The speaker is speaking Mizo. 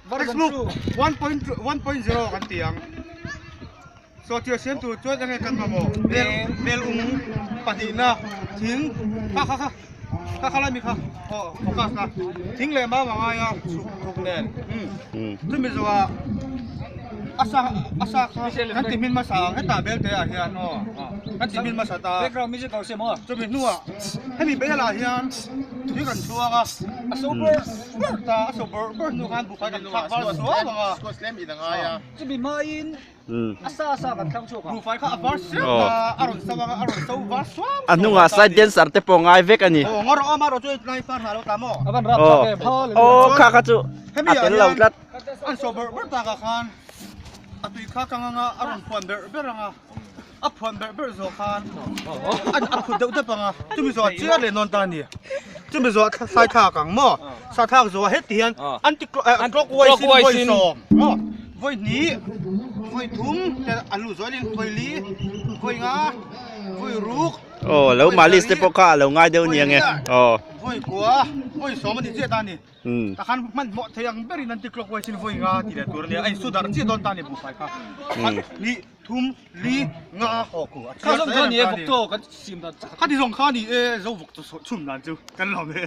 Textbook 1.1.0 kan ti ang. Sawhchiar siam tur chuan enge kan mamawh? Bel bel ung pahnihna thing kha kha kha kha kha lai mi kha aw focus kha thing leh mau a ngai a chhuk thuk nen chumi zawhah a sa a sa kha kan ti hmin hmasa ang hetah bel te ah hian aw kan ti hmin hmasa ta chumi hnuah hemi bel ah hian tui kan chhuang a a so bawrh bawrh ta a so bawrh bawrh hnu khan buhfai kan thlak var suau ang a. Chumi hmain a sa sa kan thlang chhuak a. Buhfai kha a var siam a, a rawn so anga a rawn so var suam. A hnungah side dancer te pawh ngai vek a ni. Aw ngaw rawh aw marawh chu lai far hna lo ta maw. A van rap thlak em. Aw kha kha chu a tel lo tlat. An so ber ber tak ah khan a tui kha kang anga a rawn phuan ber ber anga a phuan ber ber zawh khan a phut deuh deuh anga chumi zawh a chiar leh nawn ta a ni. Chumi zawh a sai thlak ang maw sa thlak zawh ah heti hian anti clockwise in vawi sawm maw. Vawi hnih, vawi thum te an luh zual in vawi li, vawi nga, vawi ruk, Aw lo malis te pawh kha a lo ngai deuh nia nge. Aw. Vawi kua, vawi sawm a ni chiah ta a ni. Tah khan hmanhmawh thei ang berin an ti clockwise in vawi nga ti leh tur a nia. A insu darh chiah dawn ta a ni buhfai kha. Khat, hnih, thum, li, nga, haw ku. A Kha zawng kha ni e vawk chaw kan sim dan. Khati zawng kha ni e zo vawk chaw chhum dan chu kan lawm e.